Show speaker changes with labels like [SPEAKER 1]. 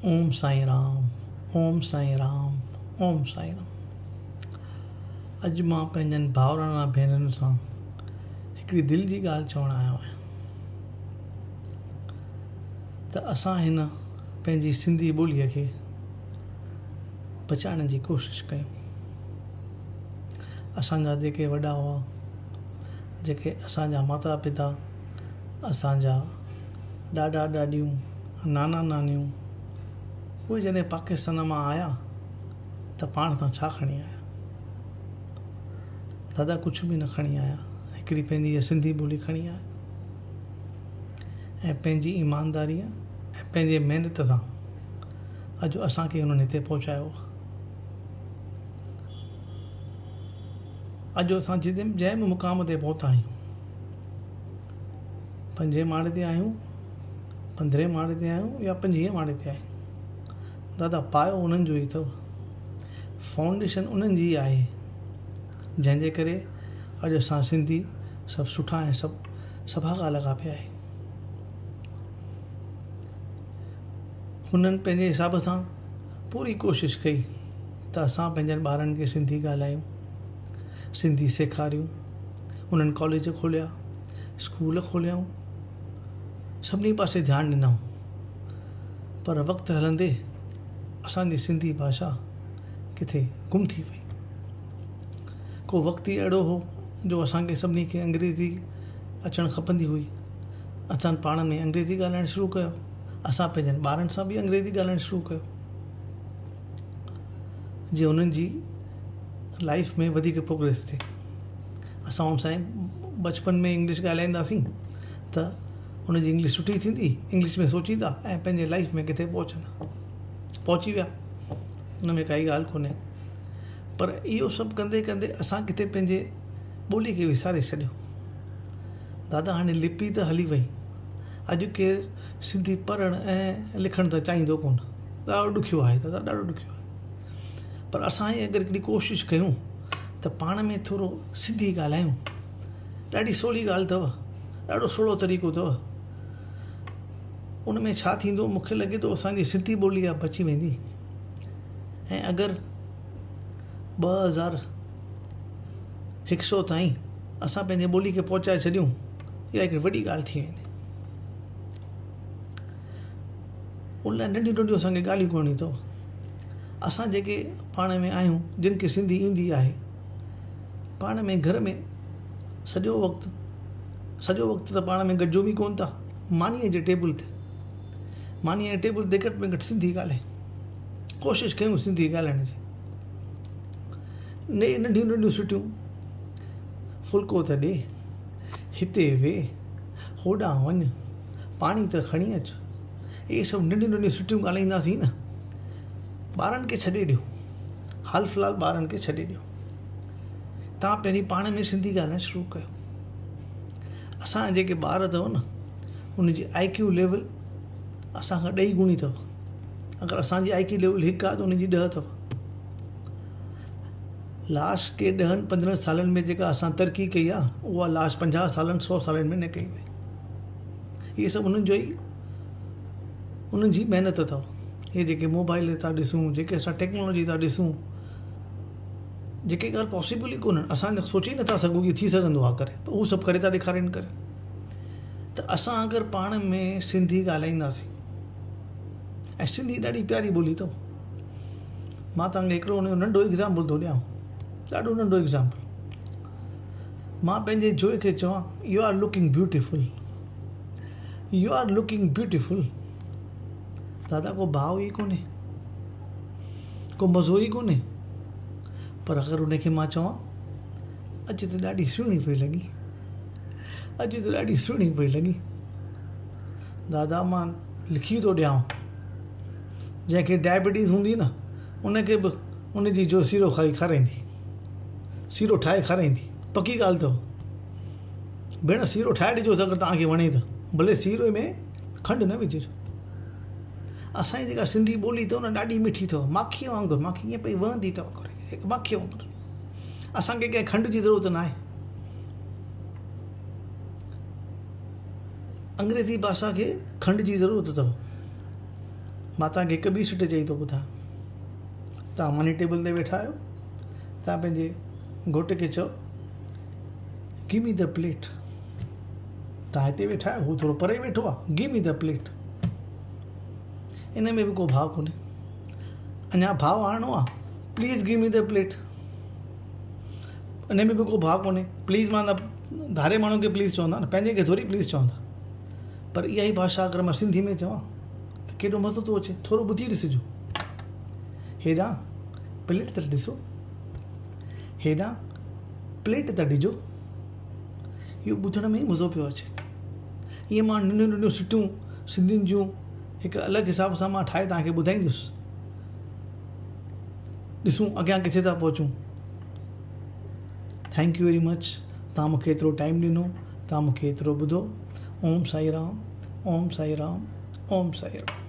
[SPEAKER 1] اوم سائين رام اوم سائين رام اوم سائين رام اڄ مان پنهنجن ڀائرن ۽ ڀينرن سان هڪڙي دل جي ڳالهه چوڻ آيو آهيان ته اسان هن پنهنجي سنڌي ٻوليء کي بچائڻ جي ڪوشش ڪيون اسان جا جيڪي وڏا هئا جيڪي اسان جا ماتا پتا اسان جا ڏاڏا ڏاڏيون، نانا نانيون اهي جڏهن پاڪستان مان آيا ته پاڻ سان ڇا کڻي آيا؟ دادا ڪجهه به نه کڻي آيا، هڪڙي پنهنجي هيء سنڌي ٻولي کڻي آيا ۽ پنهنجي ايمانداريء ۽ پنهنجي محنت سان اڄ اسان کي انهن هتي پهچايو آهي. اڄ اسان جنهن به مقام تي پهتا آهيون پنجين ماڙي تي آهيون، پندرهين ماڙي تي آهيون يا پنجويهين ماڙي تي آهيون. دادا پايو انهن جو ئي اٿو. فائونڊيشن انهن جي ئي آهي. جنهن جي ڪري اڄ اسان سنڌي سڀ سٺا ۽ سڀ سڀاڳا لڳا پيا آهيون. هنن پنهنجي حساب سان پوري ڪوشش ڪئي ته اسان پنهنجن ٻارن کي سنڌي ڳالهايون، سنڌي سيکاريون. انهن ڪاليج کوليا، اسڪول کوليائون، سڀني پاسي ڌيان ڏنائون پر وقت هلندي اسان جي سنڌي ڀاشا ڪٿي گم ٿي وئي. ڪو وقت ئي اهڙو هو جو اسان کي سڀني کي انگريزي اچڻ کپندي هئي. اسان پاڻ ۾ انگريزي ڳالهائڻ شروع ڪيو، اسان پنهنجن ٻارن سان به انگريزي ڳالهائڻ شروع ڪيو. جيئن انهن جي لائيف ۾ وڌيڪ پروگريس ٿئي. اسان ان سان بچپن ۾ انگلش ڳالهائينداسين ته ان جي انگلش سٺي ٿيندي، انگلش ۾ سوچيندا ۽ پنهنجي لائيف ۾ ڪٿي پهچندا. پهچي ويا ان ۾ ڪائي ڳالهه ڪونهي پر اهو سڀ ڪندي ڪندي اسان ڪٿي پنهنجي ٻولي کي وساري ڇڏيو. دادا هاڻي لپي ته هلي وئي اڄ ڪير سنڌي پڙهڻ ۽ لکڻ ته چاهيندو ڪونه. ڏاڍو ڏکيو آهي دادا ڏاڍو ڏکيو آهي پر اسان هي اگر هڪڙي ڪوشش ڪيون ته پاڻ ۾ ٿورو سنڌي ڳالهايون ڏاڍي سولي ڳالهه اٿو ڏاڍو سولو طريقو اٿو ان ۾ ڇا ٿيندو مونکي لڳي ٿو اسانجي سنڌي ٻولي آهي بچي ويندي ۽ اگر 2100 تائين اسان پنهنجي ٻولي کي پهچائي ڇڏيون اها هڪڙي وڏي ڳالهه ٿي ويندي. ان لاء ننڍيون ننڍيون اسان کي ڳالهيون ڪرڻيون اٿو. اسان جيڪي پاڻ ۾ آهيون جن کي سنڌي ايندي آهي پاڻ ۾ گهر ۾ سڄو وقت سڄو وقت ته پاڻ ۾ گڏجو به ڪونه ٿا مانيء جي ٽيبل تي مانيء جي ٽيبل تي گهٽ ۾ گهٽ سنڌي ڳالهائي ڪوشش ڪيون سنڌي ڳالهائڻ جي ننڍيون ننڍيون سٽيون ڦلڪو ته ڏي هتي ويهه هوڏانهن وڃ پاڻي ته کڻي اچ. اهي سڀ ننڍيون ننڍيون سٽيون ڳالهائينداسين نه. ٻارن کي ڇڏي ڏيو. حال في الحال ٻارن کي ڇڏي ڏيو. توهان پهرين پاڻ ۾ سنڌي ڳالهائڻ شروع ڪيو. اسان جا جيڪي ٻار اٿو نه ان جي آئي ڪيو ليول اسان کان ڏهي گڻي اٿو. اگر اسان جي آئي ڪيو ليول هڪ آهي ته ان جي ڏهه اٿو. لاش ڪي ڏهن پندرهن سالن ۾ جيڪا اسان ترقي ڪئي آهي اها لاش پنجاهه سالن سو سالن ۾ نه ڪئي وئي. اهي سڀ انهن جو ئي انهن جي محنت اٿو. اهي جيڪي موبائل ٿا ڏسون جيڪي اسان ٽيڪنالاجي ٿا ڏسون جيڪي ڳالهه پاسيبل ئي ڪونهن اسان سوچي نٿا سگهون ڪي ٿي سگهندو آهي ڪري پر هو سڀ ڪري ٿا ڏيکارين ڪري ته اسان اگر پاڻ ۾ سنڌي ڳالهائينداسين ۽ سنڌي ڏاڍي پياري ٻولي اٿو. مان توهان کي هڪڙو ان جو ننڍو ايگزامپل ٿو ڏيان ڏاڍو ننڍو ايگزامپل مان پنهنجي جوء کي چوان you are looking beautiful you are looking beautiful دادا ڪو ڀاء ئي ڪونهي ڪو مزو ئي ڪونهي پر اگر ان کي مان چوان اڄ ته ڏاڍي سهڻي پئي لڳي اڄ ته ڏاڍي سهڻي پئي لڳي دادا مان لکي ٿو ڏيان جنهن کي ڊائبٽيز هوندي نه ان کي به ان جي جو سيرو کائي کارائيندي سيرو ٺاهي کارائيندي پڪي ڳالهه اٿو ڀيڻ سيرو ٺاهي ڏجوس اگر توهان کي وڻي ته ڀلي سيري ۾ کنڊ نه وجهجو اسان جي جيڪا سنڌي ٻولي اٿو نه ڏاڍي مٺي اٿو ماکيء وانگر ماکي ائين پئي وهندي اٿو ماکيء وانگر اسان کي ڪنهن کنڊ جي ضرورت ناهي انگريزي ڀاشا کي کنڊ جي ضرورت اٿو. مان توهان کي هڪ ٻي سٽ چئي ٿو ٻڌايان. توهان ماني ٽيبل تي ويٺا آهيو، توهان پنهنجي گهوٽ کي چئو Give me the plate. توهان هتي ويٺا آهيو، هو ٿورو پري ويٺو آهي، Give me the plate. ان ۾ به ڪو ڀاء ڪونهي. اڃا ڀاء آڻڻو آهي، Please give me the plate. ان ۾ به ڪو ڀاء ڪونهي. پليز معنيٰ ڌاري ماڻهو کي پليز چوندا نه، پنهنجي کي ٿوري پليز چوندا. پر اها ئي ڀاشا اگر مان سنڌي ۾ چوان ته ڪيڏو مزو ٿو اچي. ٿورو ٻڌي ڏسجو. هيڏانهن پليٽ ته ڏسو. هيڏانهن پليٽ ته ڏجو. اهو ٻڌڻ ۾ ئي مزو پيو اچي. ائين مان ننڍيون ننڍيون سٽون سنڌين جون هڪ الڳ حساب سان مان ٺاهي توهان کي ٻڌائيندس. ڏسون اڳيان ڪٿي ٿا پهچون. Thank you very much توهان مون کي ايترو ٽائيم ڏنو توهان مون کي ايترو ٻڌو اوم سائي رام اوم سائي رام اوم سائي رام.